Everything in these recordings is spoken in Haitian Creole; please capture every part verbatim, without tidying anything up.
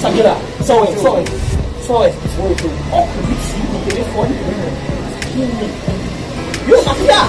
Sa k gen la? Sa w wè? Sa w wè? Sa w wè? Sa w wè? Oh, wi, si, nan telefòn. Yo, mafya!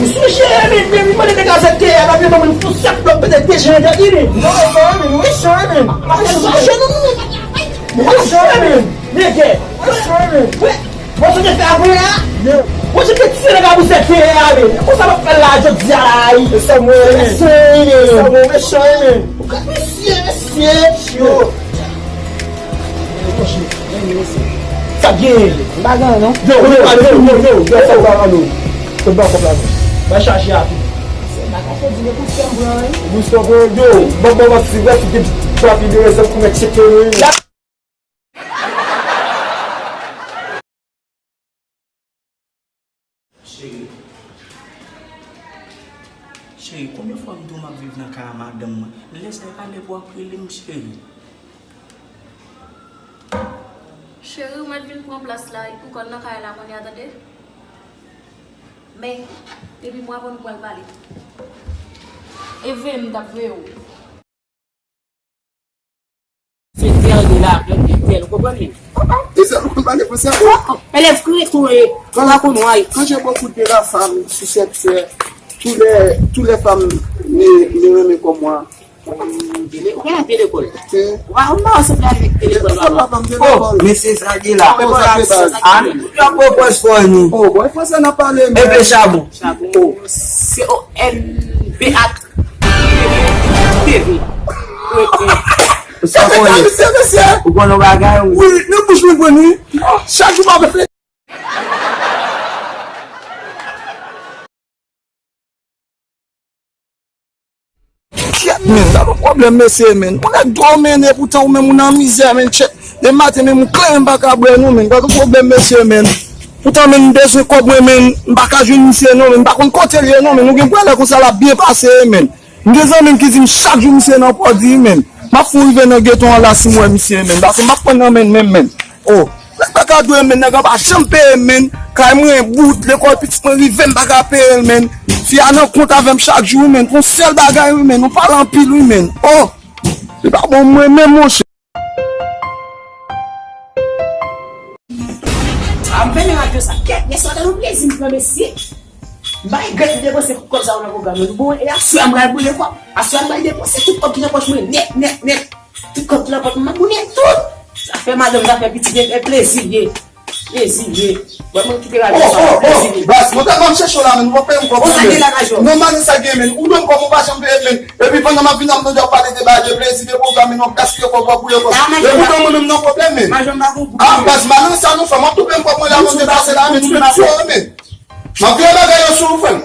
Ou sou jere, men, men, men, mande nèg la zèt te a, la, men, mwen, pou sèt blòk, pete dejen, tande, men. Non, non, non, men, wi, sure, men. Mwen, sure, non, non, non. Mwen, sure, men. Nègè. Mwen, sure, men. Wè. Bon, sa w te fè apre a? Bon, sa w te tire nan kabousèt teren a, men. Konsa w ap fè l la, jodi a la, wi. E sa mwen renmen. Sa mwen renmen. Sa mwen renmen, men. Ou ka mesye, mesye. Yo. Sa gen. M pa gen, non. Yo, yo, yo, yo, yo, yo, sa w pa nan nou. Kote ba kòb la, non? Ba chaje a tou. Se pa ka fè di le pou fè m pran, wi. Pou fè m pran, yo. Bon, bon, bon, si, si, si, si, si, si, si, si, si, si, si, si, si, si, si, Cheri. Cheri, konbyen fwa m di w m ap viv nan kay a madanm mwen? Lè sa e pa lè pou w ap rele m, cheri. Cheri, ou mèt vin pran plas la, epi w konn nan kay la kounye a, tande? Men, epi mwen avè w nou pral pale. E veye m t ap veye w. Se tèl de la, de tèl, ou konprann li? E sa, ou konn pale fransè? Elèv kreye tou e, ou pa konn wè. Quand j'ai beaucoup de la femme sur cette terre, tous les, tous les femmes me, me renmen comme moi. Ou gen anpil lekòl. Wa, ou pa sanble avèk lekòl, papa. Oh, mesye sa ki la. An, yo pwopòz fò ni. Oh, bon, fransè n ap pale, men. Epe chabon. Chabon. C O N B A T V. Sa konnen. Mesye, mesye. Ou konnen bagay ou. Wi, nan bouch mwen pran wi. Chak jou m ap fè. Kyèt, men, sa pa pwoblèm, mesye, men. Ou nèg dòmine, poutan ou menm ou nan mizè, men, tchèt. Demen maten, menm ou kleren, m pa ka bwè, non, men. Pa gen pwoblèm, mesye, men. Poutan, men, m bezwen kòb mwen, men, m pa ka jwenn misye, non, men. M pa konn kote l ye, non, men. Nou gen pwale konsa, l ap byen pase, men. M gen zanmi m ki di m chak jou misye nan pòdi, men. M ap fou rive nan geto an la si m wè misye, men. Paske m ap pran nan men, men, men. Oh, nèg pa ka dwe, men, nèg an pa janm peye, men. Kay mwen bout, lekòl pitit mwen rive, m pa ka peye l, men. Fi a nan kont avè m chak jou, men. Pou yon sèl bagay, wi, men. Nou pale anpil, wi, men. Oh, li pa bon mwen menm, monchè. A m fèmen radyo sa. Kèt, mesye, w ap tann yon plezi m pran, mesye. M bay gèt m depanse kòb sa yo nan pwogram yo. Bon, e aswè a m pral boule kòb. Aswè a m pral depanse tout kòb ki nan pòch mwen nèt, nèt, nèt. Tout kòb ki nan pòch mwen, m ap boule tout. Zafè madanm, zafè pitit, e plezi l ye. Plezi l ye. Bon, mwen kite radyo sa, plezi l ye. Baz, mwen tèlman m chèche w la, men, ou pa peye m kòb mwen, men. Non, madanm, sa gen, men. Ou dwe m kòb, ou pa janm peye, men. Epi pandan m ap vin, m tande w ap pale de bagay de plezi, de pwogram, men w ap gaspiye kòb, w ap boule kòb. E poutan mwen menm nan pwoblèm, men. Ah, baz, madanm sa nou fè, m ap toupe m kòb mwen la, mwen depase la, men, toupe m sou, men. M ap veye bagay yo sou ou, frè m.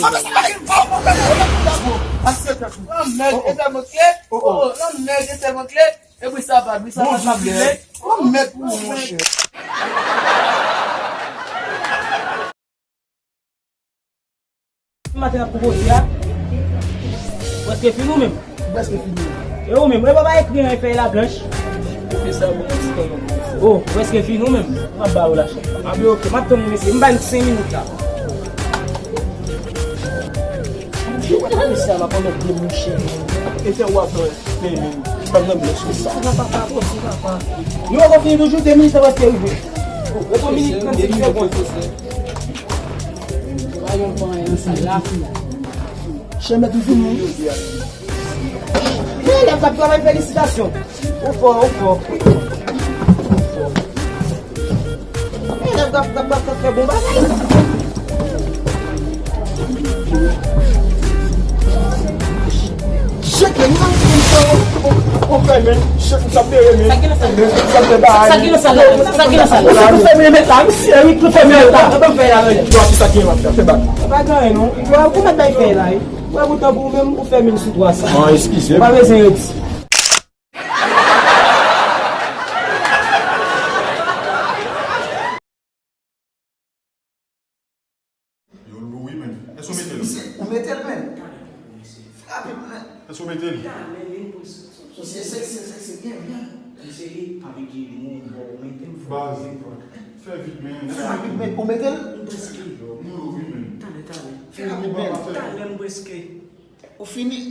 Lanmèd, e tèlman kle. Oh, oh, lanmèd, e tèlman kle. E bri sa pa, bri sa pa, sa pi lèd. Lanmèd pou ou, monchè. Maten ap konpoze a. Prèske fini ou menm? Prèske fini. E ou menm? E papa ekri an fèy la blanch. Ou fè sa pou yon ti tan non. Oh, prèske fini ou menm? M ap ba ou la chè. A byen, oke, m ap tann ou mesye. M ba nou senk minit la. Yo wè pa mesye a m ap anmède monchè. E fè w ap fè menm. Fè m nan blanch konsa. Sa va papa, bon, sa va papa. Nou poko fini toujou, de minit la prèske rive. Rete yon minit trannsenk segonn. Chè mèt ou fini. Men elèv k ap travay, felisitasyon. Ou fò, ou fò. Men elèv k ap, k ap, k ap fè bon bagay. Chèk men, nan, nan, nan, on fè men, chèk sa pere men. Sa ki nan sal la? Sa ki nan sal la? Sa ki nan sal la? Sa nou fè men mèt la, misye, wi, nou fè men mèt la. Sa ban fè la, men. Bon, ki sa ki gen m ap fè? Fè bak. Pa gen anyen non. Ou mèt bay fè la, wi. Wè, poutan pou ou menm, ou fè men sou twa san. Ah, eskize. Ou pa bezwen redi. Yo lou wi, men. Èske w mete l? Ou mete l, men. Talè pou mesye. Rapid, men. Èske w mete l? Talè, li pou sou. Mesye seksi, seksi, byen, byen. Mesye li pa vin di li moun bon, mete m. Baz, fè vit, men. Fè rapid, men. Ou mete l. M prèske. Nou yo, wi, men. Talè, talè. Fè rapid, men. Talè, m prèske. Ou fini.